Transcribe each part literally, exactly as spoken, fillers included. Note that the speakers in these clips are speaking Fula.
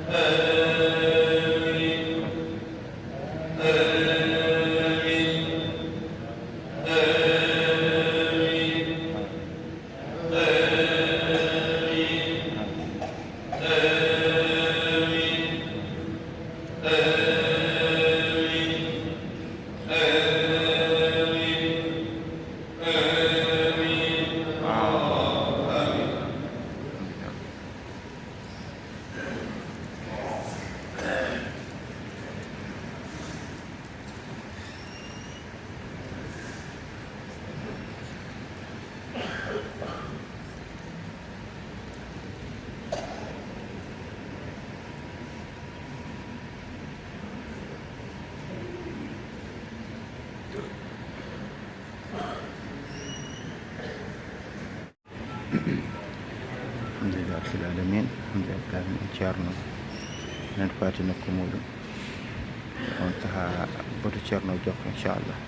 آمين. آمين. آمين. Alhamdulillah rabbil alamin. Alhamdulillah, ceerno enen faati nokku muɗum. On saha boto ceerno jokko, inchallah.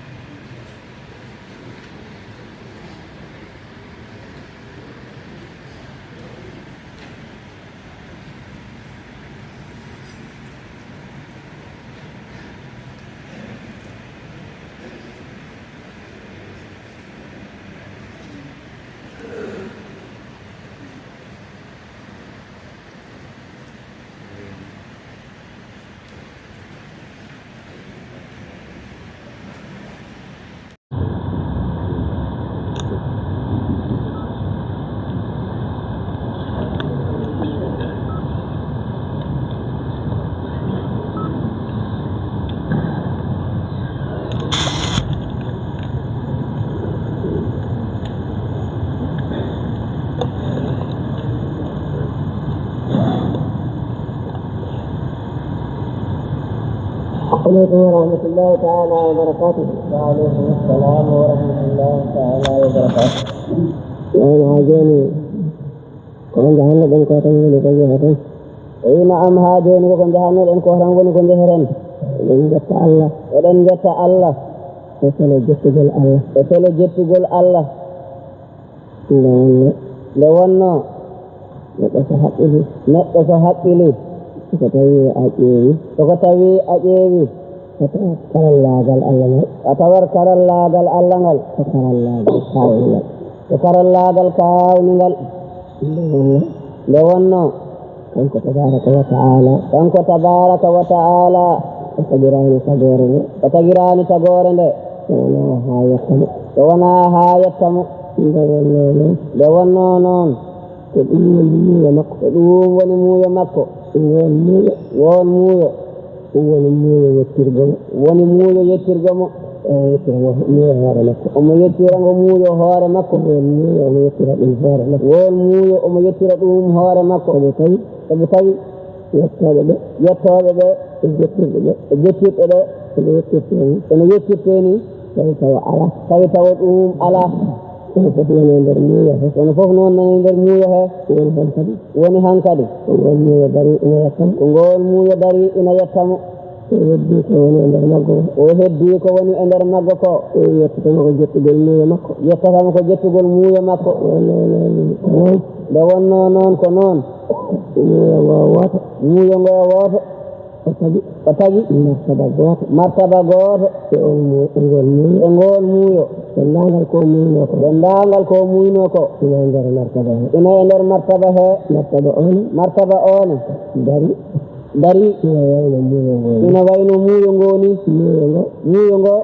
عليكم ورحمة الله تعالى وبركاته. وعليكم السلام ورحمة الله تعالى وبركاته. Eeyi, haa jooni, ko njahanno ɗen ko tan woni ko njeheten. Eeyi, naam, haa jooni ko ko njahanno ɗen ko tan woni ko njeheten. Eɗen njetta Allah. Eɗen njetta Allah. E selo jettugol Allah. E selo jettugol Allah. Nde wonno. Nde wonno. Neɗɗo so haqqili. Neɗɗo so haqqili. So ko tawi a ƴeewi. So ko tawi a ƴeewi. A tawat karallaagal Allah ngal. A tawat karallaagal Allah ngal. Ko karallaagal kaawngal. Ko karallaagal kaawngal. Nde wonno. Nde wonno. Kanko tabaaraka wa ta'aala. Kanko tabaaraka wa ta'aala. O tagiraani tagoore nde. O tagiraani tagoore nde. So wonaa haa yetta mo. So wonaa haa yetta mo. Nde wonno noon. Nde wonno noon. Ko ɗum woni muuyo makko. Ko ɗum woni muuyo makko. Ngoon muuyo. Ngoon muuyo. Ɗum woni muuyo yettirgo mo. Woni muuyo yettirgo mo. Omo yettira mo muuyo hoore makko. Omo yettira ngo muuyo hoore makko. Ngoon muuyo omo yettira ɗum hoore makko. Ngoon muuyo omo yettira ɗum hoore makko. Omo tawi. Omo tawi. Yettooɓe ɓe. Yettooɓe ɓe. E jettirɓe ɓe. E jettirɓe ɓe. Kono yettirte ni. Kono yettirte ni. Tawi tawa alaa. Tawi tawa ɗum alaa. Kono fof nani e nder muuyo he. Kono fof noon nani e nder muuyo he. Woni hankadi. Woni hankadi. Ko ngoon muuyo darii ina yetta mo. Ko ngoon muuyo darii ina yetta mo. O heddii ko woni e nder maggo ko. O heddii ko woni e nder maggo ko. O yettata mo ko jettugol muuyo makko. Yettata mo ko jettugol muuyo makko. Wonno noon ko noon. Nde wonno noon ko noon. Muuyo ngo wooto. Muuyo ngo wooto. O tagi. O tagi. Martaba gooto. Martaba gooto. E on mu-, e ngol muuyo. E ngol muuyo. Denndaangal ko muuyno ko. Denndaangal ko muuyno ko. Ina e nder martaba he. Ina e nder martaba he. Martaba oon. Martaba oon. Dari. Dari. Ina wayno muuyo ngo ni. Ina wayno muuyo ngo ni. Muuyo ngo. Muuyo ngo.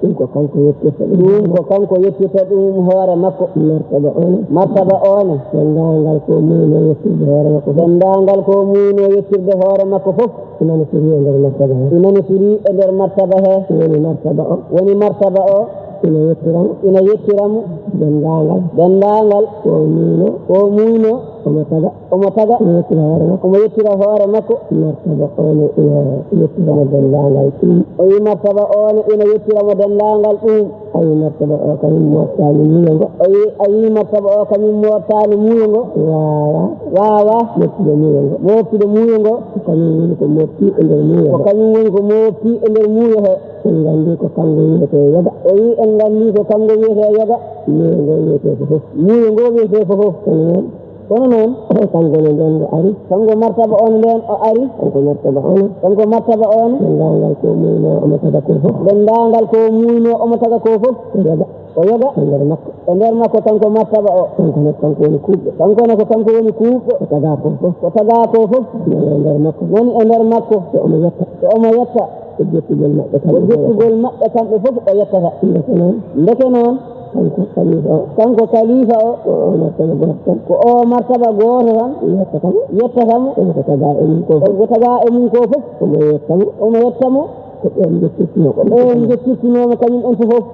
Ɗum ko kanko yettirta ɗum. Ɗum ko kanko yettirta ɗum hoore makko. Martaba oon. Martaba oon. Denndaangal ko muuyno yettirde hoore makko fof. Denndaangal ko muuyno yettirde hoore makko fof. Ina no firi e nder martaba he. Ina no firi e nder martaba he. Woni martaba o. Woni martaba o. Ina yettira mo. Ina yettira mo. Denndaangal. Denndaangal. Ko muuyno. Ko muuyno. Omo taga. Omo taga. Omo yettira hoore makko. Omo yettira hoore makko. Martaba oon ina yettira mo denndaangal ɗum. O wi martaba oon ina yettira mo denndaangal ɗum. A yii martaba o kañum mooɓtaani muuyo ngo. O yi-, a yii martaba o kañum mooɓtaani muuyo ngo. Waawa. Waawa. Mooɓtude muuyo ngo. Mooɓtude muuyo ngo. Ko kañum woni ko mooɓti e nder muuyo he. Ko kañum woni ko mooɓti e nder muuyo he. En nganndi ko kanngo wiyetee yoga. O yi en nganndi ko kanngo wiyetee yoga. Muuyo ngo wiyetee ko fof. Muuyo ngo wiyetee ko fof. Kono noon. Kono noon, kanko ne ndeen o ari. Kanko martaba on ndeen o ari. Kanko martaba on. Kanko martaba on. Denndaangal ko muuyno omo taga ko fof. Denndaangal ko muuyno omo taga ko fof. Ko yoga. Ko yoga. E nder makko. E nder makko kanko martaba o. Kanko ne, kanko woni kuuɓɗo. Kanko ne ko kanko woni kuuɓɗo. Ko taga ko fof. Ko taga ko fof. Nani e nder makko. Nani e nder makko. So omo yetta. So omo yetta. Ko jettugol maɓɓe kamɓe fof. Ko jettugol maɓɓe kamɓe fof o yettata. Ndeke noon. Ndeke noon. Kanko kalifa o. Kanko kalifa o. Ko o martaba gooto tan. Ko o martaba gooto tan. Yettata mo. Yettata mo. Kono ko taga e mum ko fof. Kono ko taga e mum ko fof. Omo yetta mo. Omo yetta mo. Ko ɓeen njettirtinoo ko. Ko ɓeen njettirtinoo mo kañum en fof.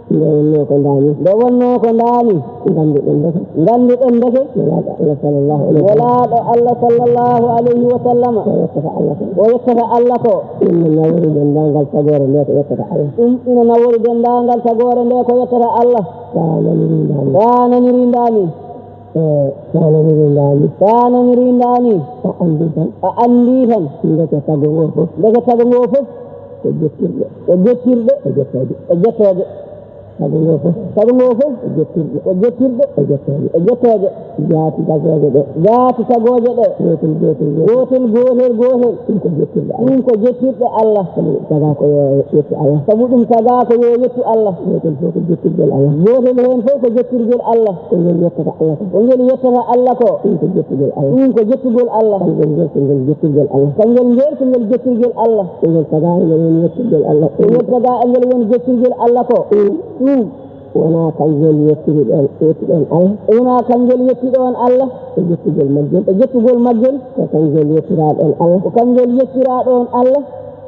Nde wonnoo ko ndaani. Nde wonnoo ko ndaani. Ngannduɗen ndeke. Ngannduɗen ndeke. Nelaaɗo Allah sallallahu alayhi wa sallam. Nelaaɗo Allah sallallahu alayhi wa sallam. O yettata Allah ko. O yettata Allah ko. Ɗum no nawori denndaangal tagoore nde ko yettata Allah. Ɗum ina nawori denndaangal tagoore nde ko yettata Allah. Sa nanirii ndaani. Sa nanirii ndaani. E, sa nanirii ndaani. Sa nanirii ndaani. A anndii tan. A anndii tan. Ndeke tago ngo fof. Ndeke tago ngo fof. Ko jettirɗe. Ko jettirɗe. E jettooje. E jettooje. Tago ngo fof. Tago ngo fof. Ko jettirɗe. Ko jettirɗe. E jettooje. E jettooje. Jaati tagooje ɗe. Jaati tagooje ɗe. Gootel, gootel, gootel. Gootel, gootel, gootel. Ɗum ko jettirɗe Allah. Ɗum ko jettirɗe Allah. Sabu ɗum taga ko yo yettu Allah. Sabu ɗum taga ko yo yettu Allah. Gootel fof ko jettirgol Allah. Gootel heen fof ko jettirgol Allah. Ko ngel yettata Allah ko. Ko ngel yettata Allah ko. Ɗum ko jettugol Allah. Ɗum ko jettugol Allah. Kanngel ngel ko ngel jettugol Allah. Kanngel ngel ko ngel jettugol Allah. Ko ngel taga e ngel woni yettugol Allah. Ko ngel taga e ngel woni jettugol Allah ko. Ɗum. Ɗum. Wonaa kanngel yettuɗon, yettuɗon Allah. Wonaa kanngel yettuɗon Allah. E jettugol majjel. E jettugol majjel. Ko kanngel yettiraɗon Allah. Ko kanngel yettiraɗon Allah.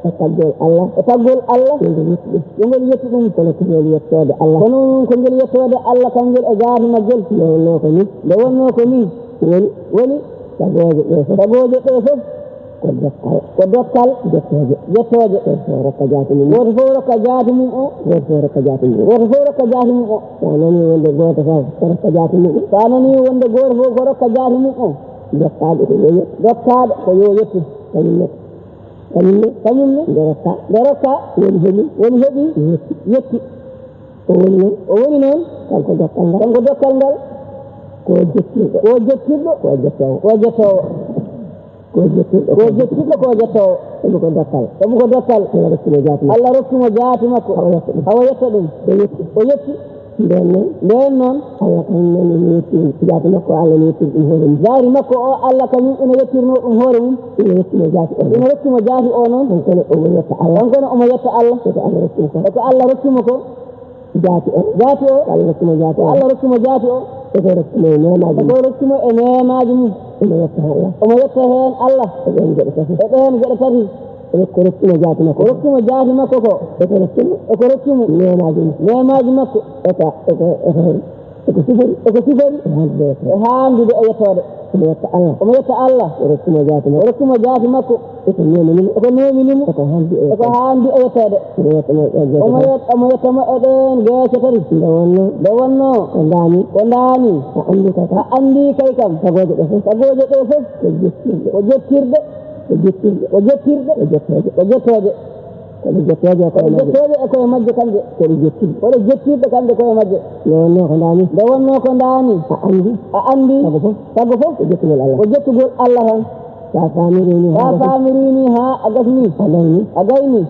E taggol Allah. E taggol Allah. Yo ngel yettu ɗum. Yo ngel yettu ɗum. Kono ko ngel yettoode Allah. Kono ko ngel yettoode Allah, kanngel e jaati majjel. Nde wonnoo ko nii. Nde wonnoo ko nii. Woni. Woni. Tagooje ɗe fof. Tagooje ɗe fof. Ko dokkal. Ko dokkal. Jettooje. Jettooje. Gooto fof rokka jaati mum. Gooto fof rokka jaati mum o. Gooto fof rokka jaati mum. Gooto fof rokka jaati mum o. Sa nanii wonde gooto fof ko rokka jaati mum o. Sa nanii wonde gooto fof ko rokka jaati mum o. Dokkaaɗo ko yo yettu. Dokkaaɗo ko yo yettu. Kañum ne. Kañum ne. Kañum ne. Nde rokka. Nde rokka. Woni heɓi. Woni heɓi. Yetti. Yetti. O woni noon. O woni noon. Kanko dokkal ngal. Kanko dokkal ngal. Ko jettirɗo. Ko jettirɗo. Ko jettoowo. Ko jettoowo. Ko jettirɗo. Ko jettirɗo, ko jettoowo. Sabu ko dokkal. Sabu ko dokkal. Allah rokki mo jaati makko. Allah rokki mo jaati makko. Hawa yetta ɗum. Hawa yetta ɗum. O yetti. O yetti. Ndeen noon. Ndeen noon. Allah kañum noon ina yettiri jaati makko, Allah ina yettiri ɗum hoore mum. Jaati makko o, Allah kañum ina yettirnoo ɗum hoore mum. Ina rokki mo jaati o. Ina rokki mo jaati o noon. Kanko ne omo yetta Allah. Kanko ne omo yetta Allah. E ko Allah rokki mo ko. E ko Allah rokki mo ko. Jaati o. Jaati o. Ko Allah rokki mo jaati o. Ko Allah rokki mo jaati o. E ko rokki mo e neemaaji mum. E ko rokki mo e neemaaji mum. Omo yetta Allah. Omo yetta heen Allah. E ɗeen geɗe tati. E ɗeen geɗe tati. E ko rokki mo jaati makko. O rokki mo jaati makko ko. E ko rokki mo. E ko rokki mo. Neemaaji mum. Neemaaji makko. E ko, e ko, e ko, e ko sifori. E ko sifori. E haandude e yettoode. E haandude e yettoode. Omo yetta Allah. Omo yetta Allah. O rokki mo jaati makko. O rokki mo jaati makko. E ko neemi mo. E ko neemi mo. E ko haandi e yettoode. E ko haandi e yettoode. Omo yetta mo e geece tati. Omo yet-, omo yetta mo e ɗeen geece tati. Nde wonnoo. Nde wonnoo. Ko ndaani. Ko ndaani. A anndi kay kam. A anndi kay kam. Tagooje ɗe fof. Tagooje ɗe fof. Ko jettirɗe. Ko jettirɗe. Ko jettirɗe. Ko jettirɗe. Ko jettooje. Ko jettooje e koye majje. Ko jettooje e koye majje kanje. Ko ɗe jettirɗe. Ko ɗe jettirɗe kanje koye majje. Nde wonnoo ko ndaani. Nde wonnoo ko ndaani. A anndi. A anndi. Tago fof. Tago fof. Ko jettugol Allah. Ko jettugol Allah tan. Sa faamirii ni haa. Sa faamirii ni haa a gasnii. A gaynii. A gaynii.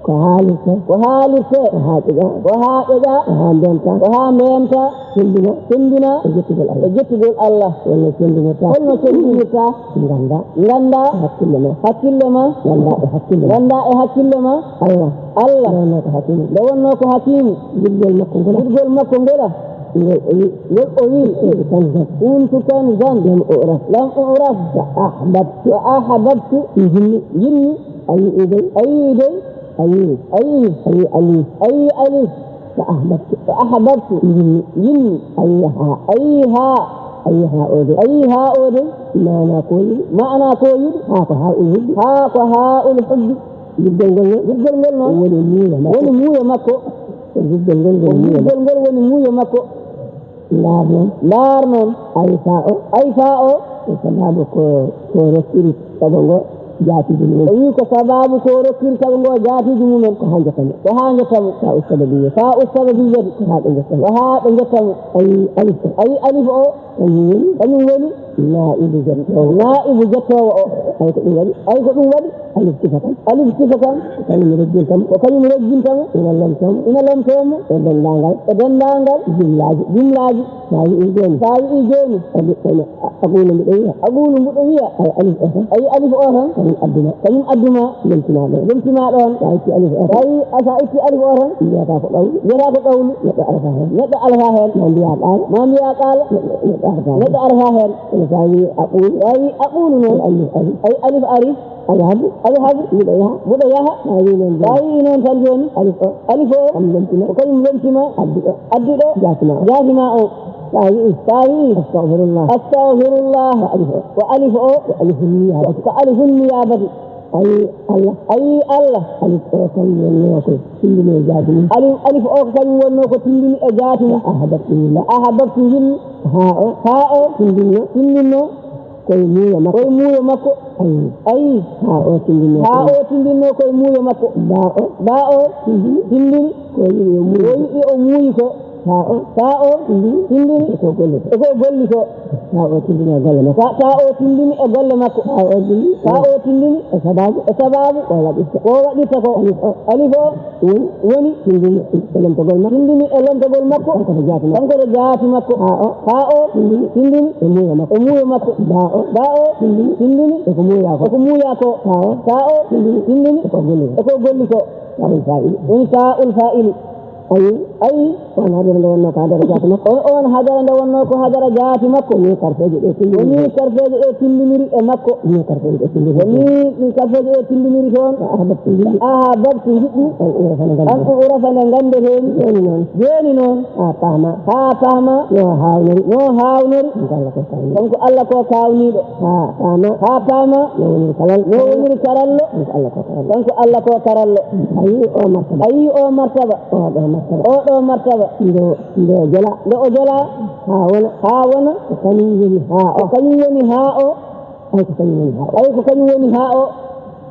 Ko haalirtee. Ko haalirtee. Ko haa ƴoƴaa. Ko haa ƴoƴaa. Ko haa ndeentaa. Ko haa ndeentaa. Semmbina. Semmbina. E jettugol Allah. E jettugol Allah. Wonno semmbinirtaa. Wonno semmbinirtaa. Nganndaa. Nganndaa. Hakkille ma. Hakkille ma. Nganndaa e hakkille ma. Nganndaa e hakkille ma. Allah. Allah. Nde wonnoo ko hakiimu. Nde wonnoo ko hakiimu. Giɗgol makko ngol. Giɗgol makko ngol. Ngol o wi. Ngol o wi. Kuntu kanzan. Kuntu kanzan. Lam u'raf. Lam u'raf. Fa ahbabtu. Fa ahbabtu. Njiɗmi. Njiɗmi. A yi'ii dey. A yi'ii dey. A yi'ii. A yi'ii. A yi'ii Alii. A yi'ii Alii. Fa ahbabtu. Fa ahbabtu. Njiɗmi. Njiɗmi. A yi'ii haa. A yi'ii haa. A yi'ii haa o dey. A yi'ii haa o dey. Maanaa ko yiɗi. Maanaa ko yiɗi. Haa ko haa ul hubbi. Haa ko haa ul hubbi. Giɗgol ngol noon. Giɗgol ngol noon. Woni muuyo makko. Woni muuyo makko. Ko giɗgol ngol woni muuyo makko. Ko giɗgol ngol woni muuyo makko. Ndaar noon. Ndaar noon. Ayfaa o. Ayfaa o. E sabaabu ko, ko rokkiri tago ngo. Jaatiji mumen. O wi ko sababu ko rokkiri tago ngo jaatiji mumen. Ko haa njotta mo. Ko haa njotta mo. Fa'u sababiyya. Fa'u sababiyya. Ko haa ɓe njotta mo. Ko haa ɓe njotta mo. Ayi alif o. Ayi alif o. Kañum woni. Kañum woni. Na'ibu jottoowo. Na'ibu jottoowo o. Ayi ko ɗum waɗi. Ayi ko ɗum waɗi. Alif sifa kan. Alif sifa kan. Ko kañum rejjinta mo. Ko kañum rejjinta mo. Ina lomtoo mo. Ina lomtoo mo. E denndaangal. E denndaangal. Jumlaaji. Jumlaaji. Sa wi'i jooni. Sa wi'i jooni. Alif, ene, a, aqulu mbiɗo wiya. Aqulu mbiɗo wiya. Ay alif o tan. Ay alif o tan. Kañum adduma. Kañum adduma. Lomtinaa ɗoon. Lomtinaa ɗoon. Sa itti alif o tan. Ay, a, sa itti alif o tan. Mbiyata ko qawlu. Mbiyata ko qawlu. Neɗɗo alfa heen. Neɗɗo alfa heen. Ma mbiya qaala. Ma mbiya qaala. Neɗɗo, neɗɗo alfa heen. Neɗɗo alfa heen. Kono sa wi'i aqulu. Sa wi'i aqulu noon. Ay alif ari. Ay alif ari. Adhabu. Adhabu. Mbiɗo yaha. Mbiɗo yaha. Sa wi'i noon jooni. Sa wi'i noon tan jooni. Alif o. Alif o. Kam lomtima. Ko kañum lomtima. Adduɗo. Adduɗo. Jaati ma o. Jaati ma o. Sa wi'i. Sa wi'i. Astaghfirullah. Astaghfirullah. Ko alif o. Ko alif o. Ko alifun niyabati. Ko alifun niyabati. Ayi Allah. Ayi Allah. Alif o kañum wonnoo ko tindini e jaati mum. Alif, alif o ko kañum wonnoo ko tindini e jaati mum. Ahbabtu. Ahbabtu njinmi. Haa o. Haa o. Tindinno. Tindinno. Koye muuyo makko. Koye muuyo makko. Ayi. Ayi. Haa o tindinno. Haa o tindinno koye muuyo makko. Baa o. Baa o. Tindini. Tindini. Ko yiɗi o muuyi. Ko yiɗi o muuyi ko. Haa o. Haa o. Tindini. Tindini. E ko golli ko. E ko golli ko. Haa o tindini e golle makko. Haa, haa o tindini e golle makko. Haa o tindini. Haa o tindini. E sababu. E sababu. Ko waɗirta. Ko waɗirta ko. Alif o. Alif o. Woni, woni tindini e lomtagol makko. Tindini e lomtagol makko. Kanko to jaati makko. Kanko to jaati makko. Haa o. Haa o. Tindini. Tindini. E muuyo makko. E muuyo makko. Baa o. Baa o. Tindini. Tindini. E ko muuya ko. E ko muuya ko. Taa o. Taa o. Tindini. Tindini. E ko golli ko. E ko golli ko. Ta'ul fa'il. Woni ta'ul fa'il. Ayi. Ayi. On hadara nde wonnoo ko hadara jaati makko. On, on hadara nde wonnoo ko hadara jaati makko. Ni karfeeje ɗe tindini. Woni karfeeje ɗe tindiniri e makko. Ni karfeeje ɗe tindiniri. Woni ni karfeeje ɗe tindiniri toon. Ahbabtu njiɗmi. Ahbabtu njiɗmi. An urafa nde ngannde. An urafa nde ngannde heen. Jooni noon. Jooni noon. Haa paama. Haa paama. No haawnori. No haawnori. Kanko Allah ko kaawniiɗo. Kanko Allah ko kaawniiɗo. Haa paama. Haa paama. No woniri kalal. No woniri karallo. Kanko Allah ko karallo. Kanko Allah ko karallo. A yii o martaba. A yii o martaba. Oo ɗoo martaba. Oo ɗoo martaba. Nde, nde o jola. Nde o jola. Haa wona. Haa wona. Ko kañum woni haa o. Ko kañum woni haa o. Ay, ko kañum woni haa o. Ay, ko kañum woni haa o.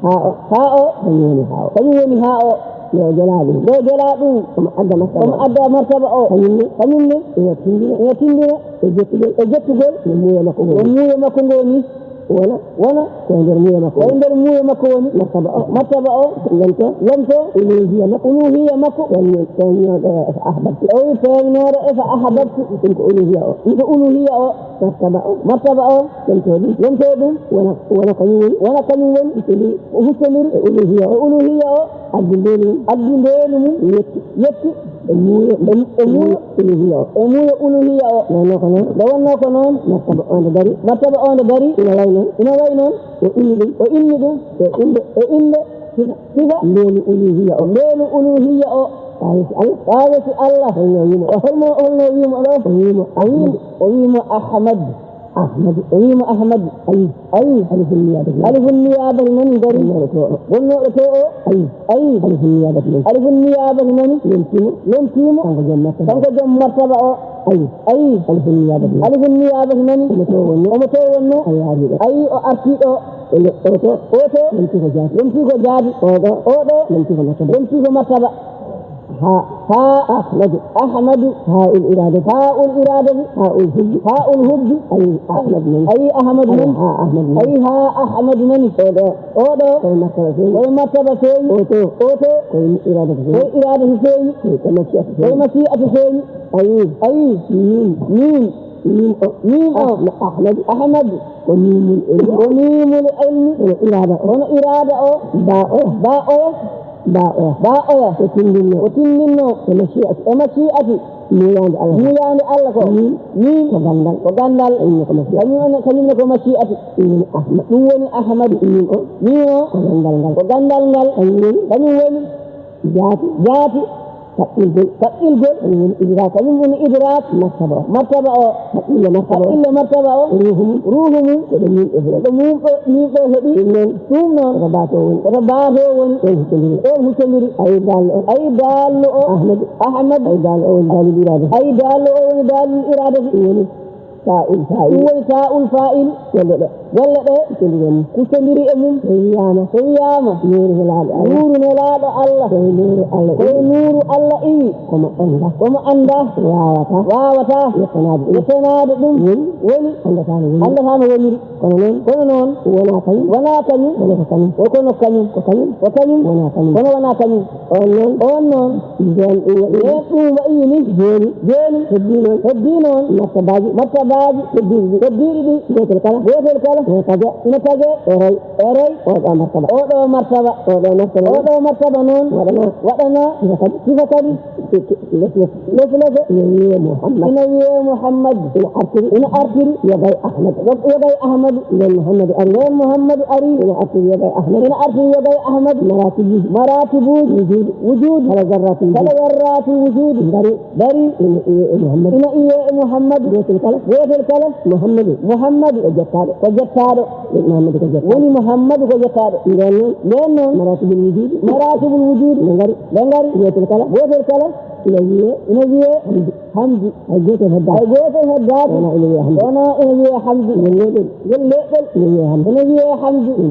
Haa o. Haa o. Kañum woni haa o. Kañum woni haa o. Nde o jolaa ɗum. Nde o jolaa ɗum. Omo adda martaba. Omo adda martaba o. Kañum ne. Kañum ne. Ina tindina. Ina tindina. E jettugol. E jettugol. No muuyo makko ngoo. No muuyo makko ngoo ni. Wona. Wona. Ko e nder muuyo makko. Ko e nder muuyo makko woni. Martaba o. Martaba o. Lomto. Lomto. Uluhiyya makko. Uluhiyya makko. Woni feeñnooɗo e fa ahbabtu. O wi feeñnooɗo e fa ahbabtu. Ɗum ko uluhiyya o. Ɗum ko uluhiyya o. Martaba o. Martaba o. Lomto ɗum. Lomto ɗum. Wona, wona kañum woni. Wona kañum woni. Huccondiri. Huccondiri. E uluhiyya o. E uluhiyya o. Addi ndeenu mum. Addi ndeenu mum. Yetti. Yetti. E muuyo. E, e muuyo. Uluhiyya o. E muuyo uluhiyya o. Nde wonnoo ko noon. Nde wonnoo ko noon. Martaba o nde dari. Martaba o nde dari. Ina wayi noon. Ina wayi noon. O inni ɗum. O inni ɗum. E innde. E innde. Sifa. Sifa. Ndeenu uluhiyya o. Ndeenu uluhiyya o. Ɓaawo si Allah. Ɓaawo si Allah. Holno o wiimo. O holno, holno o wiimo ɗo. O wiimo Ahmadu. O wiimo Ahmadu. Ahmadu. O wiimo Ahmadu. Ayi. Ayi. Alifun niyabati. Alifun niyabati nani dari. Wonnooɗo to o. Wonnooɗo to o. Ayi. Ayi. Alifun niyabati nani. Alifun niyabati nani. Lomtiimo. Lomtiimo. Kanko joom martaba. Kanko joom martaba o. Ayi. Ayi. Alifun niyabati nani. Alifun niyabati nani. Omo to wonnoo. Omo to wonnoo. Ayi, ari ɗo. Ayi, o arti ɗo. Oto. Oto. Lomti ko jaati. Lomti ko jaati. Oɗo. Oɗo. Lomti ko martaba. Lomti ko martaba. Haa. Haa. Ahmadu. Ahmadu. Haa'ul iradati. Haa'ul iradati. Haa'ul hubbi. Haa'ul hubbi. Ayi Ahmadu nani. Ayi Ahmadu nani. Ayi haa Ahmadu nani. Oɗo. Oɗo. Koye martaba feeñi. Koye martaba feeñi. Oto. Oto. Koye iradati feeñi. Koye iradati feeñi. Koye mashi'ati feeñi. Koye mashi'ati feeñi. Ayi. Ayi. Miim. Miim. Miim o. Miim o. Ahma-, Ahmadu. Ahmadu. Ko miimul ilmi. Ko miimul ilmi. Kono iraada o. Kono iraada o. Baa o. Baa o. Baa oya. Baa oya. Ko tinndinno. Ko tinndinno. E mashi'ati. E mashi'ati. Muuyaande Allah. Muuyaande Allah ko. Miim. Miim. Ko ganndal. Ko ganndal. Kañum ne ko mashi'ati. Kañum ne, kañum ne ko mashi'ati. Ɗum woni Ahmadu. Ɗum woni Ahmadu. Miim o. Miim o. Ko ganndal ngal. Ko ganndal ngal. Kañum woni. Kañum woni. Jaati. Jaati. Kaɓɓirgol. Kaɓɓirgol. Kañum woni idraak. Kañum woni idraak. Martaba o. Martaba o. Haqqille martaba o. Haqqille martaba o. Ruuhu mum. Ruuhu mum. Ko ɗo miimɗo heɓi. Ko ɗo miimɗo, miimɗo heɓi. Ɗum noon. Ɗum noon. Koto baato woni. Koto baato woni. Ɗoon huccondiri. Ɗoon huccondiri. Ayi daallo o. Ayi daallo o. Ahmadu. Ahmadu. Ayi daallo o woni daalil iraada. Ayi daallo o woni daalil iraada. Ɗum woni taa'ul faa'il. Ɗum woni taa'ul faa'il. Wonɗo ɗo. Golle ɗe kusondiri e mum. Kusondiri e mum. So wiyaama. So wiyaama. Nuuru nelaaɗo Allah. Nuuru nelaaɗo Allah. Koye nuuru Allah iwi. Koye nuuru Allah iwi. Ko mo anndaa. Ko mo anndaa. Waawata. Waawata. Yettanaade ɗum. Yettanaade ɗum. Woni. Woni. Anndataa no woni. Anndataa no woniri. Kono noon. Kono noon. Wonaa kañum. Wonaa kañum. Kono ko kañum. Ko kono kañum. Ko kañum. Ko kañum. Wonaa kañum. Kono wonaa kañum. On noon. On noon. Ndeen ɗum waɗi. Ndeen ɗum waɗi ni. Jooni. Jooni. Heddii noon. Heddii noon. Martabaaji. Martabaaji. Heddiiɗi ɗi. Heddiiɗi ɗi. Gootel kala. Gootel kala. Ina tage. Ina tage. E roy. E roy. Oɗo martaba. Oɗo martaba. Oɗo martaba. Oɗo martaba noon. Waɗanaa. Waɗanaa. Sifa kadi. Sifa kadi. Leslese. Leslese. Ina wiyee Muhammad. Ina wiyee Muhammad. Ina artiri. Ina artiri. Yogay Ahmad. Yog-, yogay Ahmadu. Ndeen Muhammadu ari. Ndeen Muhammadu ari. Ina artiri yogay Ahmad. Ina artiri yogay Ahmad. Maratibuuji. Maratibuuji. Wujuudi. Wujuudi. Kala zarraatul wujuudi. Kala zarraatul wujuudi. Dari. Dari. Ina iwee e Muhammadu. Ina iwee e Muhammadu. Gootel kala. Gootel kala. Muhammadu. Muhammadu. Ko jettaaɗo. Ko jettaaɗo. Muhammadu ko jettaaɗo. Woni Muhammadu ko jettaaɗo. Ndeen noon. Ndeen noon. Maratibul wujuudi. Maratibul wujuudi. Ɓe ngari. Ɓe ngari. Gootel kala. Gootel kala. Ina wiyee. Ina wiyee. Hamdu. Hamdu. Hay gootel heddaaka. Hay gootel heddaaka. Wonaa ina wiyee Hamdu. Wonaa ina wiyee Hamdu. Ngel leeɓel. Ngel leeɓel. Ina wiyee Hamdu. Ina wiyee Hamdu. Ngel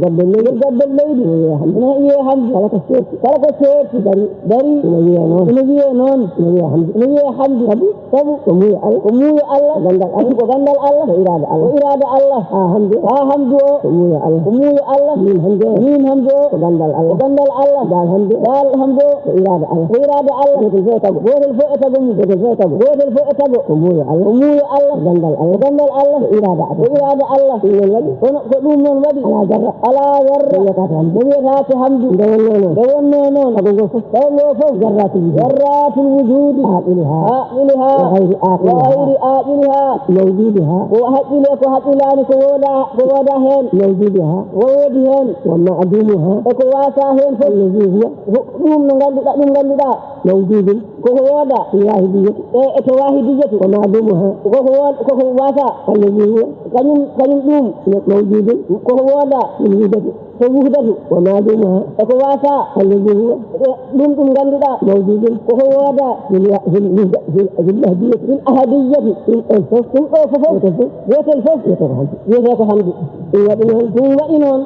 gabbel leydi. Ina wiyee Hamdu. Ina wiyee Hamdu. Kala ko seerti. Kala ko seerti. Dari. Dari. Ina wiyee noon. Ina wiyee noon. Ina wiyee Hamdu. Ina wiyee Hamdu. Sabu. Sabu ko muuyo Allah. Ko muuyo Allah. Ko ganndal Allah. Ko ganndal Allah. Ko iraada Allah. Ko iraada Allah. Haa Hamdu o. Haa Hamdu o. Ko muuyo Allah. Ko muuyo Allah. Miim Hamdu o. Miim Hamdu o. Ko ganndal Allah. Ko ganndal Allah. Daal Hamdu o. Daal Hamdu o. Ko iraada Allah. Ko iraada Allah. Gootel fof e tago. Gootel fof e tago mum. Gootel fof e tago. Gootel fof e tago. Ko muuyo Allah. Ko muuyo Allah. Ko ganndal Allah. Ko ganndal Allah. Ko iraada Allah. Ko iraada Allah. Ɗum noon waɗi. Kono ko ɗum noon waɗi. Alaa zarra. Alaa zarra. Mo wiyetaake Hamdu. Mo wiyetaake Hamdu. Nde wonnoo noon. Nde wonnoo noon. Tago ngoo fof. Tago ngoo fof. Zarratul wujuudi. Zarratul wujuudi. Aaqiluhaa. Aaqiluhaa. Wa gayri aaqiluhaa. Wa gayri aaqiluhaa. Mawjuuduhaa. Ko haqqile, ko haqqilaani, ko woodaa, ko woodaa heen. Mawjuuduhaa. Ko woodi heen. Wa maaduumuhaa. E ko waasaa heen fof. Allazii huwa. Ko ɗum no ngannduɗaa, ɗum ngannduɗaa. Mawjuudun. Ko ko woodaa. Fil waahidiyyati. E, e to waahidiyyati. Wa maaduumuhaa. Ko ko woo-, ko ko waasaa. Allazii huwa. Kañum, kañum ɗum. Mawjuudun. Ko ko woodaa. Fil wuhdati. Ko wuhdatu. Wa maaduumuhaa. E ko waasaa. Allazii huwa. E ɗum, ɗum ngannduɗaa. Mawjuudun. Ko ko woodaa. Fil wa-, fil wahda-, fil, fil ahadiyyati. Fil ahadiyyati. Ɗum ɗon fof. Ɗum ɗo fof. Gootel fof. Gootel fof. Wiyetee ko Hamdu. Wiyetee ko Hamdu. Ɗum waɗi noon. Ɗum waɗi noon.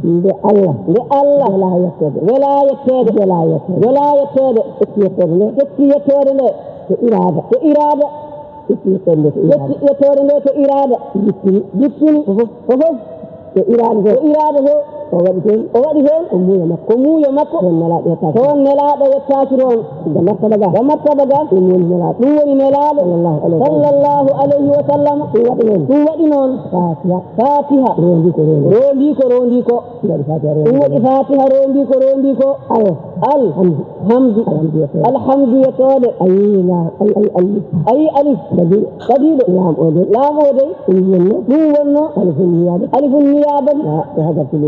Nde Allah. Nde Allah. Welaa yetteede. Welaa yetteede. Welaa yetteede. Welaa yetteede. Ƴetti yetteede nde. Ƴetti yettoode nde. Ko iraada. Ko iraada. Ƴetti yettoode nde ko iraada. Ƴetti yettoode nde ko iraada. Jippini. Jippini. Ko fof. Ko fof. Ko iraada to. Ko iraada to. O waɗi toon. O waɗi toon. Ko muuyo makko. Ko muuyo makko. Toon nelaaɗo yettaaki. Toon nelaaɗo yettaaki toon. Ga martaba ga. Ga martaba ga. Ɗum woni nelaaɗo. Ɗum woni nelaaɗo. Sallallahu alayhi wa sallam. Sallallahu alayhi wa sallam. Ɗum waɗi noon. Ɗum waɗi noon. Faatiha. Faatiha. Roondii ko roondii. Roondii ko roondii ko. Ɗum waɗi Faatiha roondii ko. Ɗum waɗi Faatiha roondii ko roondii ko. Al. Al. Hamdu. Hamdu. Alhamdu yettoode. Alhamdu yettoode. Ayi, la-, ayi, ayi, alif. Ayi, alif. Kadi. Kadi ɗo. Laam o de. Laam o de. Ɗum wonno. Ɗum wonno. Alifun niyaabat. Alifun niyaabat.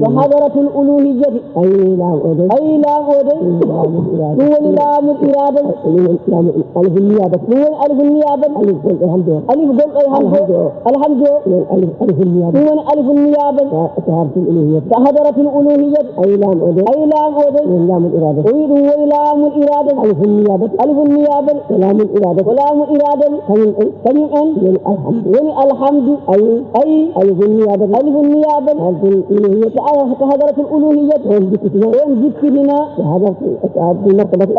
Ko hadaratul uluhiyyati. Ayi, laam o de. Ayi, laam o de. Ɗum woni laamul iraada. Ɗum woni laamul iraada. Ɗum woni laamul, alifun niyaabat. Ɗum woni alifun niyaabat. Alif gonɗo e hamdu o. Alif gonɗo e hamdu o. Alhamdu o. Alhamdu o. Ɗum woni alif, alifun niyaabat. Ɗum woni alifun niyaabat. Ka, ka hadaratul uluhiyyati. Ka hadaratul uluhiyyati. Ayi, laam o de. Ayi, laam o de. Ɗum woni laamul iraada. O wi ɗum woni laamul iraada. Alifun niyaabat. Alifun niyaabat. Ko laamul iraada. Ko laamul iraada. Kañum en. Kañum en. Woni alhamdu. Woni alhamdu. Ayi. Ayi. Alifun niyaabat. Alifun niyaabat. Hadaratul uluhiyyati. Ka, ka hadaratul uluhiyyati. On jippitina. On jippitina. Ka hadaratul, ka hadaratul martabati.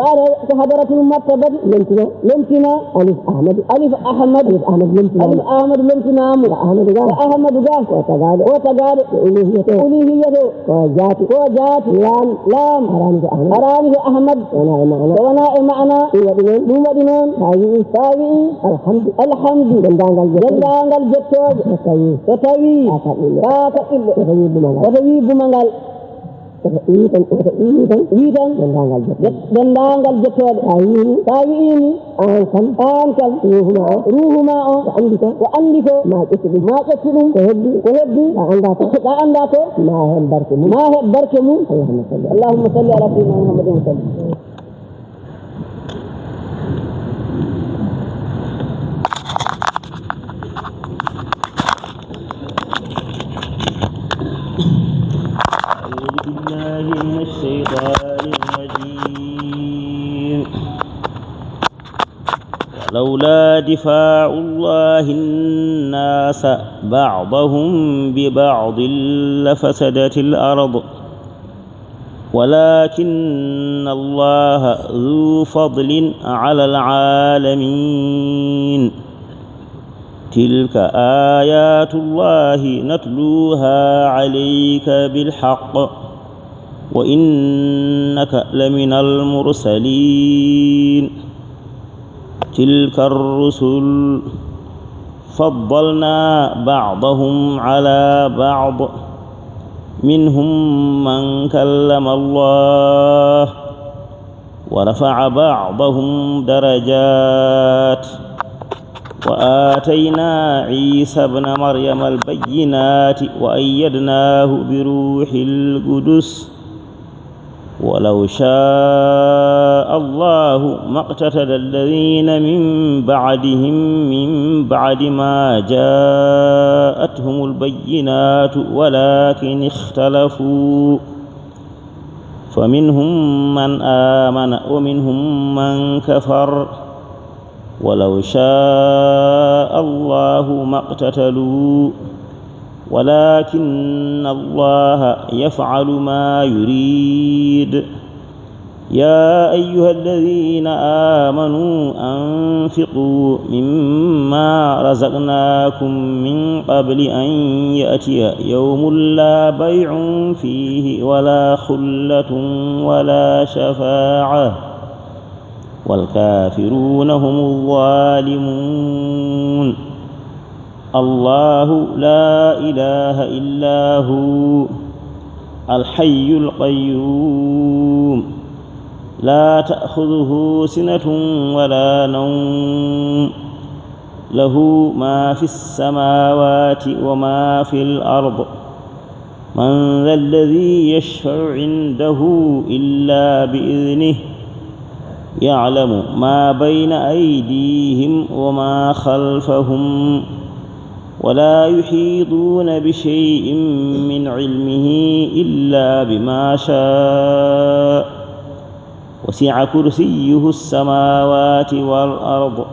Ka hadaratul martabati. Lomtina. Lomtina. Alif Ahmad. Alif Ahmad. Alif Ahmad lomtina. Alif Ahmad lomtinaama. Ka Ahmadu ga. Ka Ahmadu ga. Ko tagaaɗo. Ko tagaaɗo. Ko uluhiyyati. Uluhiyyati. Ko jaati. Ko jaati. Laam. Laam. Araani ko Ahmad. Araani ko Ahmad. Wonaa e maana. Ko wonaa e maana. Ɗum waɗi noon. Ɗum waɗi noon. Sa wi'i. Sa wi'i. Alhamdu. Alhamdu. Denndaangal jettooje. Denndaangal jettooje. So tawii. So tawii. Ka kaɓɓilɗo. Ka kaɓɓilɗo. Woto wi bumangal. Woto wi bumangal. Woto wi tan. Woto wi tan. Wi tan. Denndaangal jettooje. Denndaangal jettooje. Sa wi'i. Sa wi'i ni. Aan kam. Aan kam. Ruuhu ma o. Ruuhu ma o. Ko anndi ko. Ko anndi ko. Ma ƴettu ɗum. Ma ƴettu ɗum. Ko heddi. Ko heddi. Ka anndaa ko. Ka anndaa ko. Ma heɓ barke mum. Ma heɓ barke mum. Allahumma salli. Allahumma salli ala sayyidina Muhammadin wa sallim. أعوذ بالله من الشيطان الرجيم. لولا دفاع الله الناس بعضهم ببعض لفسدت الأرض ولكن الله ذو فضل على العالمين. تلك آيات الله نتلوها عليك بالحق وإنك لمن المرسلين. تلك الرسل فضلنا بعضهم على بعض منهم من كلم الله ورفع بعضهم درجات وآتينا عيسى ابن مريم البينات وأيدناه بروح القدس ولو شاء الله ما اقتتل الذين من بعدهم من بعد ما جاءتهم البينات ولكن اختلفوا فمنهم من آمن ومنهم من كفر ولو شاء الله ما اقتتلوا ولكن الله يفعل ما يريد. يا أيها الذين آمنوا أنفقوا مما رزقناكم من قبل أن يأتي يوم لا بيع فيه ولا خلة ولا شفاعة والكافرون هم الظالمون. الله لا إله إلا هو الحي القيوم لا تأخذه سنة ولا نوم له ما في السماوات وما في الأرض من ذا الذي يشفع عنده إلا بإذنه يعلم ما بين أيديهم وما خلفهم ولا يحيطون بشيء من علمه إلا بما شاء وسع كرسيه السماوات والأرض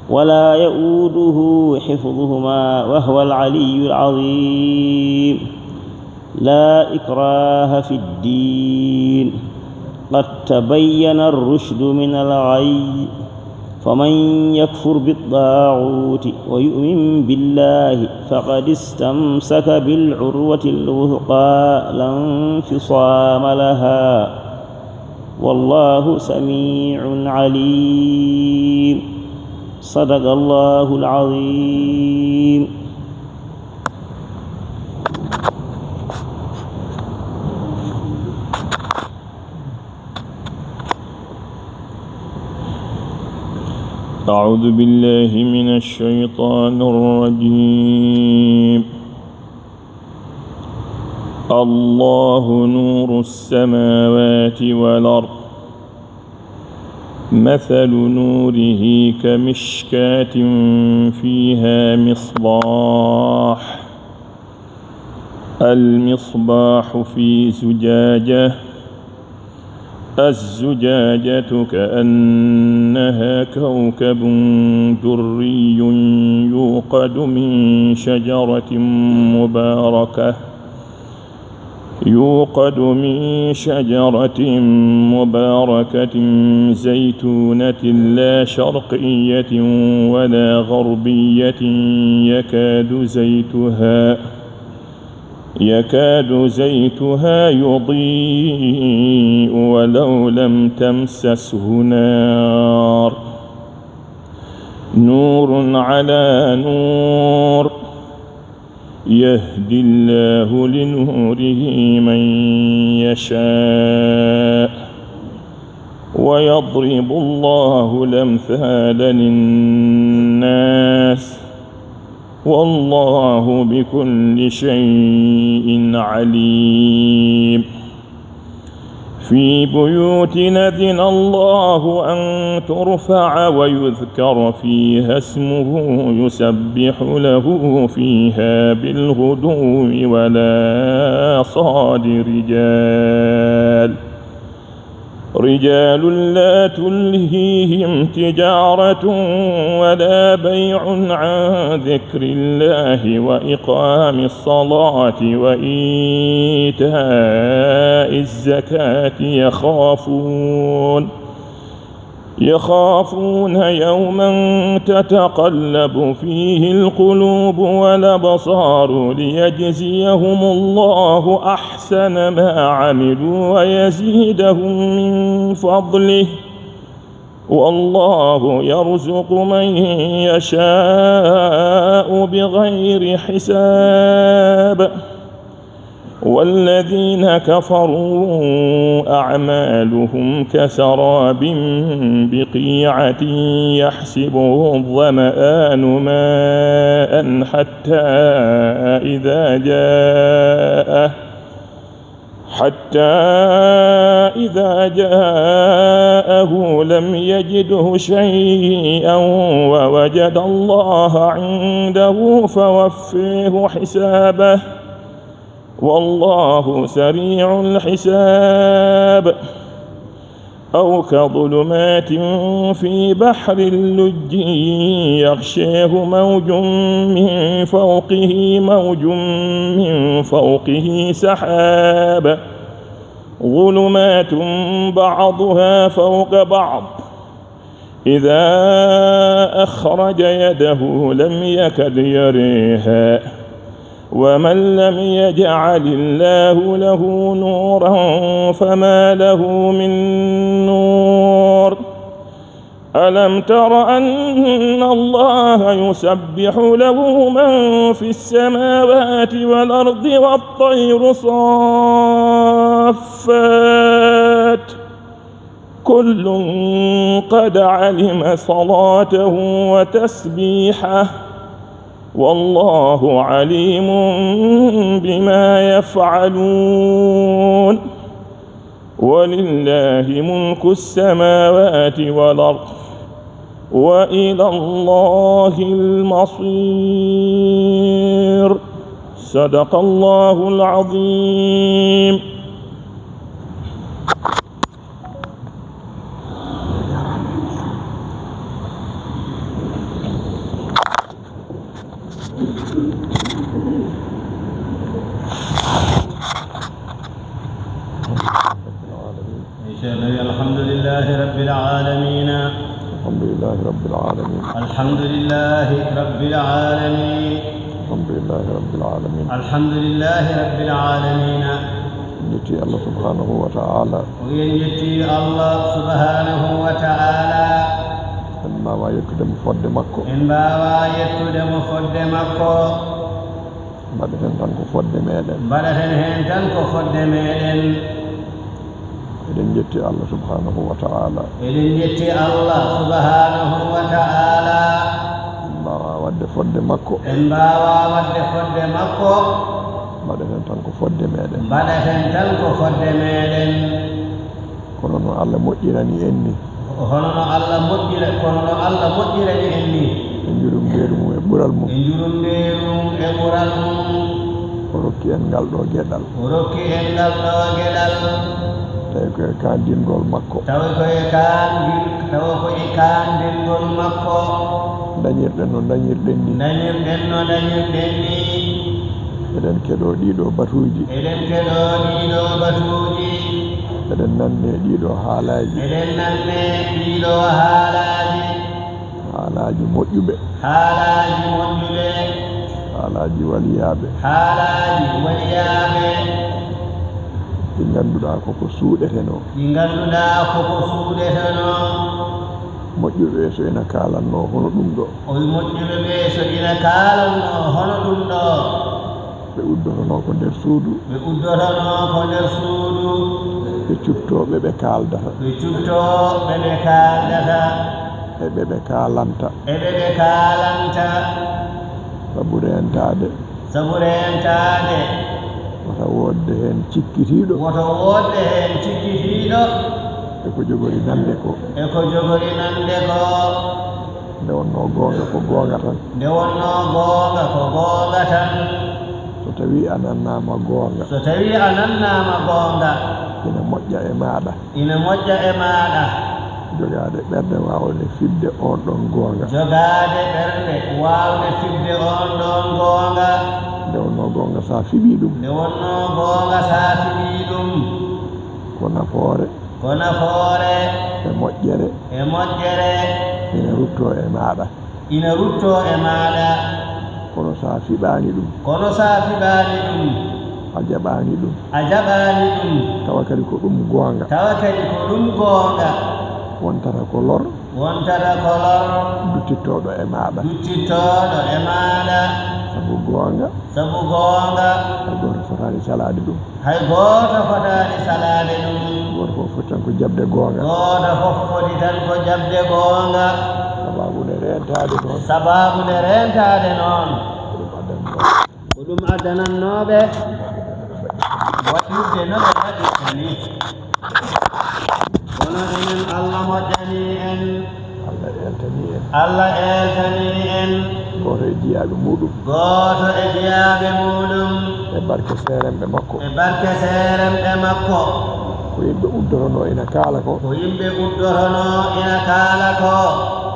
ولا يؤوده حفظهما وهو العلي العظيم. لا إكراه في الدين قد تبين الرشد من الغي فمن يكفر بالطاغوت ويؤمن بالله فقد استمسك بالعروة الوثقى لا انفصام لها والله سميع عليم. صدق الله العظيم. أعوذ بالله من الشيطان الرجيم. الله نور السماوات والأرض. مثل نوره كمشكاة فيها مصباح. المصباح في زجاجة. الزجاجة كأنها كوكب دري يوقد من شجرة مباركة يوقد من شجرة مباركة زيتونة لا شرقية ولا غربية يكاد زيتها يكاد زيتها يضيء ولو لم تمسسه نار نور على نور يهدي الله لنوره من يشاء ويضرب الله الأمثال للناس والله بكل شيء عليم. في بيوت أذن الله أن ترفع ويذكر فيها اسمه يسبح له فيها بالغدو والآصال رجال رجال لا تلهيهم تجارة ولا بيع عن ذكر الله وإقام الصلاة وإيتاء الزكاة يخافون، يخافون يوما تتقلب فيه القلوب والأبصار ليجزيهم الله أحسن ما عملوا ويزيدهم من فضله، والله يرزق من يشاء بغير حساب. والذين كفروا أعمالهم كسراب بقيعة يحسبه الظمآن ماء حتى إذا جاءه حتى إذا جاءه لم يجده شيئا ووجد الله عنده فوفاه حسابه، والله سريع الحساب. أو كظلمات في بحر لج يغشاه موج من فوقه موج من فوقه سحاب، ظلمات بعضها فوق بعض، إذا أخرج يده لم يكد يريها، ومن لم يجعل الله له نورا فما له من نور. ألم تر أن الله يسبح له من في السماوات والأرض والطير صافات، كل قد علم صلاته وتسبيحه، والله عليم بما يفعلون. ولله ملك السماوات والأرض وإلى الله المصير. صدق الله العظيم. الحمد لله رب العالمين. الحمد لله رب العالمين. الحمد لله رب العالمين. الحمد لله رب العالمين. الحمد لله رب العالمين. En njetti Allah subhanahu wa ta'ala. Ko en njetti Allah subhanahu wa ta'ala. En mbaawa yettude mo fodde makko. En mbaawa yettude mo fodde makko. Mbaɗeten tan ko fodde meɗen. Mbaɗaten heen tan ko fodde meɗen. Eɗen njetti Allah subhanahu wa ta'ala. Eɗen njetti Allah subhanahu wa ta'ala. En mbaawa waɗde fodde makko. En mbaawa waɗde fodde makko. Mbaɗaten tan ko fodde meɗen. Mbaɗaten tan ko fodde meɗen. Kono no Allah moƴƴirani en ni. Hono no Allah moƴƴira, kono no Allah moƴƴirani en ni. E njurumbeeru mum e ɓural mum. E njurumbeeru mum e ɓural mum. O rokki en ngal ɗo geɗal. O rokki en ngal ɗo geɗal. Tawi ko e kaandingol makko. Tawi ko e kaandi-, tawi ko e kaandingol makko. Dañirɗen no dañirɗen ni. Dañirɗen no dañirɗen ni. Eɗen keɗoo ɗii ɗoo batuuji. Eɗen keɗoo ɗii ɗoo batuuji. Eɗen nanndee ɗii ɗoo haalaaji. Eɗen nanndee ɗii ɗoo haalaaji. Haalaaji moƴƴuɓe. Haalaaji moƴƴuɓe. Haalaaji waliyaaɓe. Haalaaji waliyaaɓe. Ɗi ngannduɗaa ko ko suuɗetenoo. Ɗi ngannduɗaa ko ko suuɗetenoo. Moƴƴuɓe so ina kaalannoo hono ɗum ɗo. O wi moƴƴuɓe ɓe so ina kaalannoo hono ɗum ɗo. Ɓe uddotonoo ko nder suudu. Ɓe uddotonoo ko nder suudu. Ɓe cuftoo ɓe ɓe kaaldata. Ɓe cuftoo ɓe ɓe kaaldata. E ɓe ɓe kaalanta. E ɓe ɓe kaalanta. Sabu reentaade. Sabu reentaade. Wota woodde heen cikkitiiɗo. Wota woodde heen cikkitiiɗo. E ko jogori nande ko. E ko jogori nande ko. Nde wonnoo goonga ko goonga tan. Nde wonnoo goonga ko goonga tan. So tawii a nannaama goonga. So tawii a nannaama goonga. Ina moƴƴa e maaɗa. Ina moƴƴa e maaɗa. Jogaade ɓernde waawde fiɓde oon ɗoon goonga. Jogaade ɓernde waawde fiɓde oon ɗoon goonga. Nde wonnoo goonga so a fiɓii ɗum. Nde wonnoo goonga so a fiɓii ɗum. Ko nafoore. Ko nafoore. E moƴƴere. E moƴƴere. Ina ruttoo e maaɗa. Ina ruttoo e maaɗa. Kono so a fiɓaani ɗum. Kono so a fiɓaani ɗum. A jaɓaani ɗum. A jaɓaani ɗum. Tawa kadi ko ɗum goonga. Tawa kadi ko ɗum goonga. Wontata ko lor. Wontata ko lor. Duttittooɗo e maaɗa. Duttittooɗo e maaɗa. Sabu goonga. Sabu goonga. Hay gooto fotaani salaade ɗum. Hay gooto fotaani salaade ɗum. Gooto fof foti tan ko jaɓde goonga. Gooto fof foti tan ko jaɓde goonga. Sabaabu nde reentaade noon. Sabaabu nde reentaade noon. Ko ɗum addanno. Ko ɗum addanannooɓe waɗirde no ɓe waɗirta ni. Kono enen Allah moƴƴanii en. Allah eeltanii en. Allah eeltanii en. Gooto e jiyaaɓe muuɗum. Gooto e jiyaaɓe muuɗum. E barke seeremɓe makko. E barke seeremɓe makko. Ko yimɓe uddotonoo ina kaala ko. Ko yimɓe uddotonoo ina kaala ko.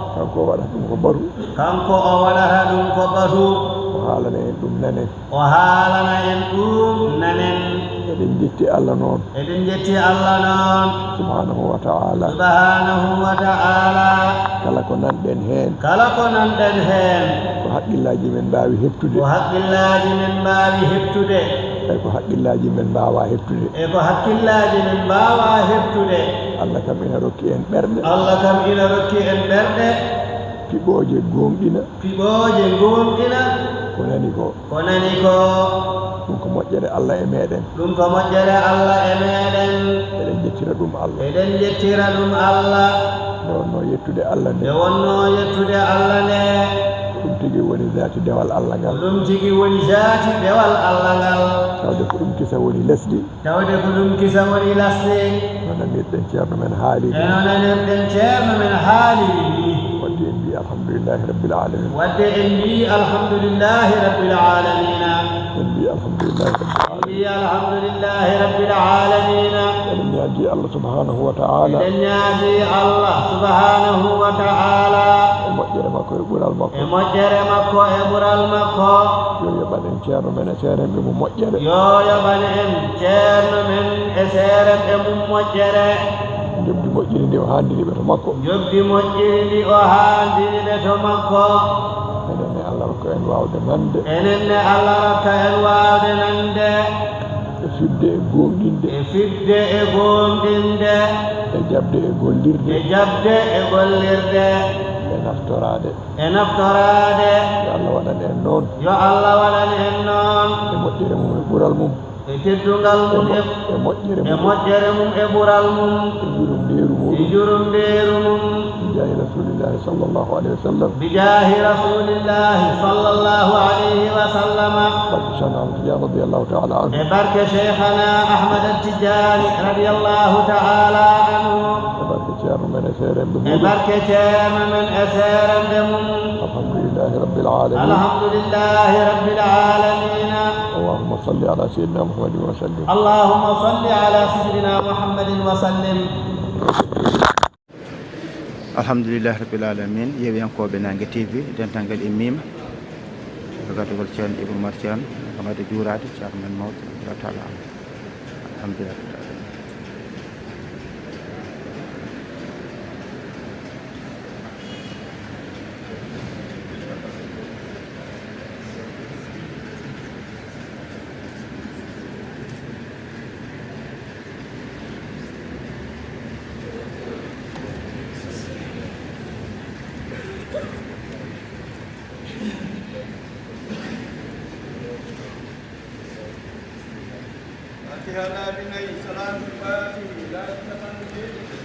Kanko o waɗata ɗum ko batu. Kanko o waɗata ɗum ko batu. O haalana en ɗum nanen. O haalana en ɗum nanen. Eɗen njetti Allah noon. Eɗen njetti Allah noon. Subhaanahu wa ta'ala. Subhaanahu wa ta'ala. Kala ko nanɗen heen. Kala ko nanɗen heen. Ko haqqillaaji men mbaawi heɓtude. Ko haqqillaaji men mbaawi heɓtude. Tawi ko haqqillaaji men mbaawaa heɓtude. E ko haqqillaaji men mbaawaa heɓtude. Allah kam ina rokki en ɓerɗe. Allah kam ina rokki en ɓerɗe. Piɓooje gooŋɗina. Piɓooje gooŋɗina. Ko nani ko. Ko nani ko. Ɗum ko moƴƴere Allah e meeɗen. Ɗum ko moƴƴere Allah e meeɗen. Eɗen njettira ɗum Allah. Eɗen njettira ɗum Allah. Nde wonnoo yettude Allah nde. Nde wonnoo yettude Allah nde. Ko ɗum tigi woni zaati dewal Allah ngal. Ko ɗum tigi woni zaati dewal Allah ngal. Tawde ko ɗum kisa woni lesdi. Tawde ko ɗum kisa woni lasde. No nanirɗen ceerno men haaliri. E no nanirɗen ceerno men haaliri ni. Wadde en mbii alhamdulillahi rabbil alamin. Wadde en mbii alhamdulillahi rabbil alamina. En mbii alhamdulillahi rabbil alamin. En mbii alhamdulillahi rabbil alamina. Eɗen ñaagii Allah subhanahu wa ta'ala. Eɗen ñaagii Allah subhanahu wa ta'ala. E moƴƴere makko e ɓural makko. E moƴƴere makko e ɓural makko. Yo yoɓan en ceerno men e seeremɓe mum moƴƴere. Yo yoɓan en ceerno men e seeremɓe mum moƴƴere. Njoɓdi moƴƴiri ndi o haandini ɓe to makko. Njoɓdi moƴƴiri ndi o haandini ɓe to makko. Enen ne Allah rokka en waawde nande. Enen ne Allah rokka en waawde nande. E fiɓde e gooŋɗinde. E fiɓde e gooŋɗinde. E jaɓde e gollirde. E jaɓde e gollirde. E naftoraade. E naftoraade. Yo Allah waɗan en noon. Yo Allah waɗan en noon. E moƴƴere mum e ɓural mum. E teddungal mum e, e moƴƴere mum. E moƴƴere mum e ɓural mum. E njurumndeeru mum. E njurumndeeru mum. Bijaahi Rasulillahi sallallahu alayhi wa sallam. Bijaahi Rasulillahi sallallahu alayhi wa sallam. Barke Cheikhna Ahmad Tidiane radiyallahu ta'ala anhu. E barke Cheikhana Ahmad Tidiane radiyallahu ta'ala anhu. E barke ceerno men e seeremɓe mum. E barke ceerno men e seeremɓe mum. Alhamdulillahi rabbil alamin. Alhamdulillahi rabbil alamin. Allahumma salli ala sayyidina Muhammadin wa sallim. Allahumma salli ala sayyidina Muhammadin wa sallim. Alhamdulillahi rabbil alamin. Yeewiyankooɓe Naange T V, dental ngal immiima. Ko gaddagol ceerno Ibra Umar Ceerno, ko wadde juuraade ceerno men mawɗo, radiyallahu ta'ala anhu. Alhamdulillahi rabbil alamin. Fatiha laabi nayi, salaatul faatihi laabi capanɗe jeeɗiɗi.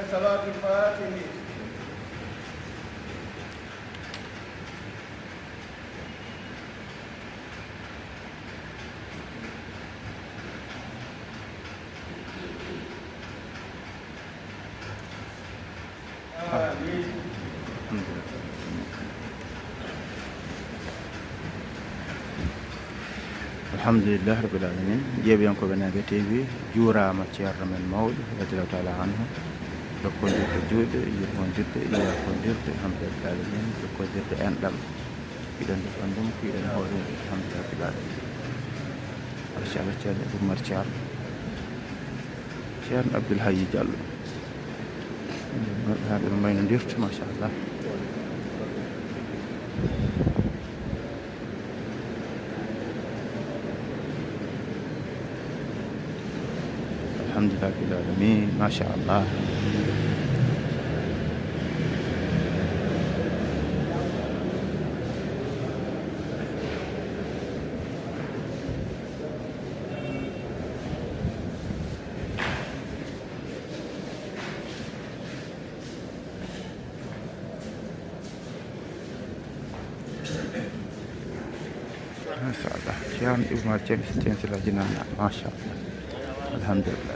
Salaatul Faatihi. Alhamdulillahi Rabbil Alamin. Yeeɓiyankooɓe Naɓe T V, juuraama ceerno men mawɗo, radiyallahu taala anhu. Jokkondirde juuɗe, yurmondirde, yaakondirde, alhamdulillahi Rabbil Alamin. Jokkondirde enɗam. Hiɗen defan ɗum, hiɗen hoore ɗum, alhamdulillahi Rabbil Alamin. Machallah, ceerno Oumar Thiam. Ceerno Abdoul Hayyi Diallo. Haa ɓe maynondirta, machallah. Alhamdulillahi Rabbil Alamin, machallah. Machallah. Ceerno Oumar Thiam, Thiam Sylla Djinan, machallah. Alhamdulillah.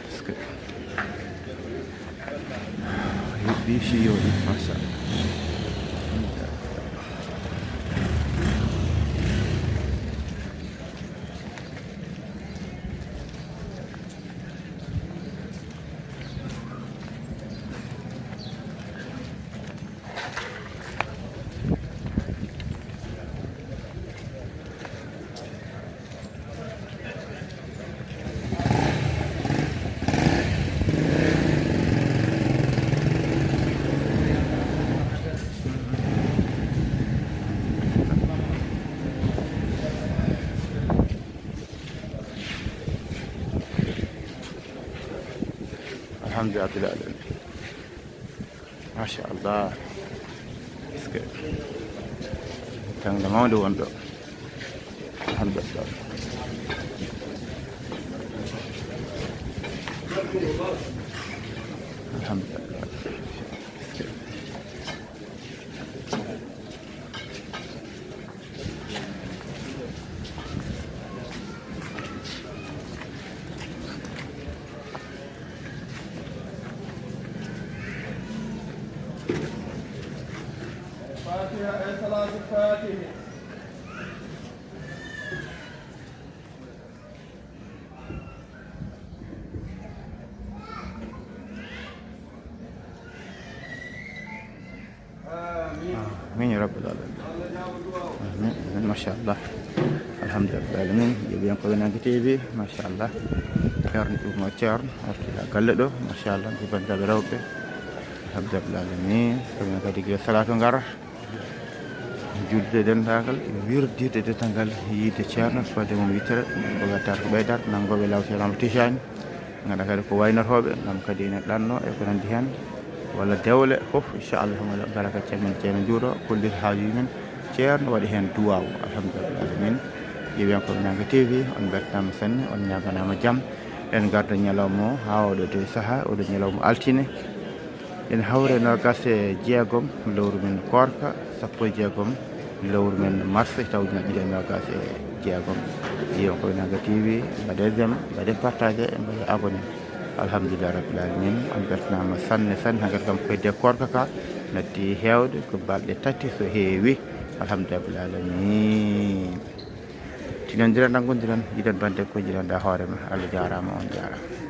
Est-ce que yuɓɓi fii yooɗi, machallah. Alhamdulillahi Rabbil Alamin. Machallah. Est-ce que tangde mawde won ɗo? Alhamdulillah. Alhamdulillah. Amin ya rabbal alamin. Amin, amin, machallah. Alhamdulillah alamin. Yo ɓiyan ko wenanke T V, machallah. Ceerno Ibrahima Ceerno arti ha galle ɗo, machallah. Ndi banndiraaɓe rewɓe. Alhamdulillah alamin. Kono kadi yo salaato ngara. Julde denndaangal, wirdirde dental ngal yiide ceerno, fodde mum yittere, ɗum ko wettaade ko ɓeydaade, nanngooɓe laawol Ceerno Amadou Tijani. Ngannduɗaa kadi ko waynotooɓe, ngam kadi ene ɗanno e ko nanndi heen, walla dewle fof, inchallah, homo ngara ka ceerno men, ceerno njuuɗo, kollita haajuuji men, ceerno waɗi heen duwaawu, alhamdulillah alamin. Ƴeewen ko Nanga T V, on mbeltanaama sanne, on ñaaganaama jam. En ngarda ñalawma o haa oɗo de sahaa, oɗo ñalawma altine. Ene hawre noogaas e jeegom lewru men koorka, sappo e jeegom lewru men mars, taw ujunere ɗiɗi e noogaas e jeegom. Iyo, ko Nanga T V, mbaɗe j'aime, mbaɗe partage, mbaɗe abonné. Alhamdulillah rabbil alamin, on mbeltanaama sanne, sanne, hankadi kam koyde koorka ka natti heewde, ko balɗe tati so heewi. Alhamdulillah rabbil alamin. Tinondiren, nanngondiren, yiɗen bannde ko jiɗanɗa hoore ma. Allah jaaraama, on jaaraama.